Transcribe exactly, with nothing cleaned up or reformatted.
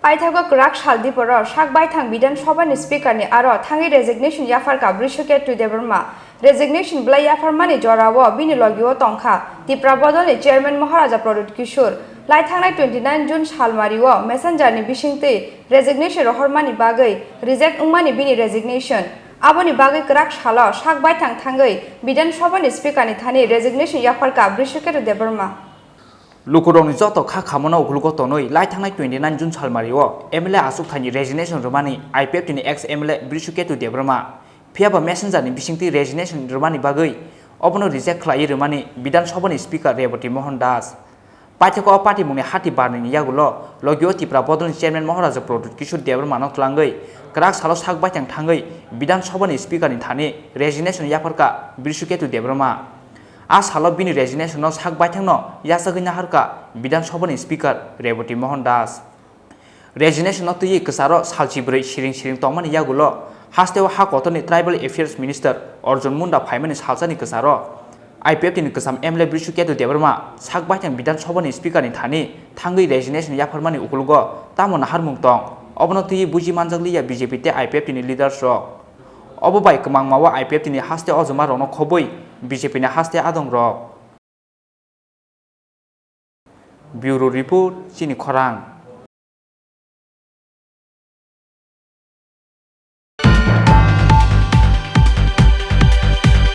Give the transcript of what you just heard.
Paithago kwrak sal diporo sak baithang Bidhan Sabha ni Speaker ni aro thangwi resignation yapharkha Brishuketu Debbarma. Resignation bwlai yapharmani jorao bini logio tongkha Tipra Bodol ni Chairman Maharaja Pradyut Kishore. Lai thangnai twenty nine June salmario Messenger ni bisingtwi resignation rohormani bagwi reject wngmani bini resignation. Aboni bagwi kwrak salo sak baithang thangwi Bidhan Sabha ni Speaker ni thani resignation yapharkha Brishuketu Debbarma. Lukurokni joto kha khamano ukulugo tonwi lai thangnai twenty nine June salmario M L A achukthani resignation rwmani I P F T ni ex M L A Brishuketu Debbarma. Phiyaba Messenger ni bisingtwi resignation rwmani bagwi obono reject khlaiwi rwmani Bidhan Sabha ni Speaker Reboti Mohan Das. Paithakgo o patimungni hati barnini yagulo logio Tipra Bodol ni Chairman Maharaja Pradyut Kishore Debbarma no twlangwi kwrak salo sak baithang thangwi Bidhan Sabha ni Speaker ni thani resignation yapharkha Brishuketu Debbarma. A salo bini resignation no sak baithang no yachagwi naharkha Bidhan Sabha ni Speaker Reboti Mohan Das. Resignation no twiwi kwcharo salchi bwrwi siring siring tongmani yagulo hasteo ha kotorni Tribal Affairs Minister Arjun Munda phaimani salsani kwcharo I P F T ni kwcham M L A Brishuketu Debbarma sak baithang Bidhan Sabha ni Speaker ni thani thangwi resignation yapharmani ukulugo tamo naharmung tong, obono twiwi buji manjakliya B J P tei I P F T ni leaders rok. Obo bai kwmangma o I P F T ni haste ojoma rokno khobwi B J P ni haste adong rok. Bureau Report, Chini Khorang.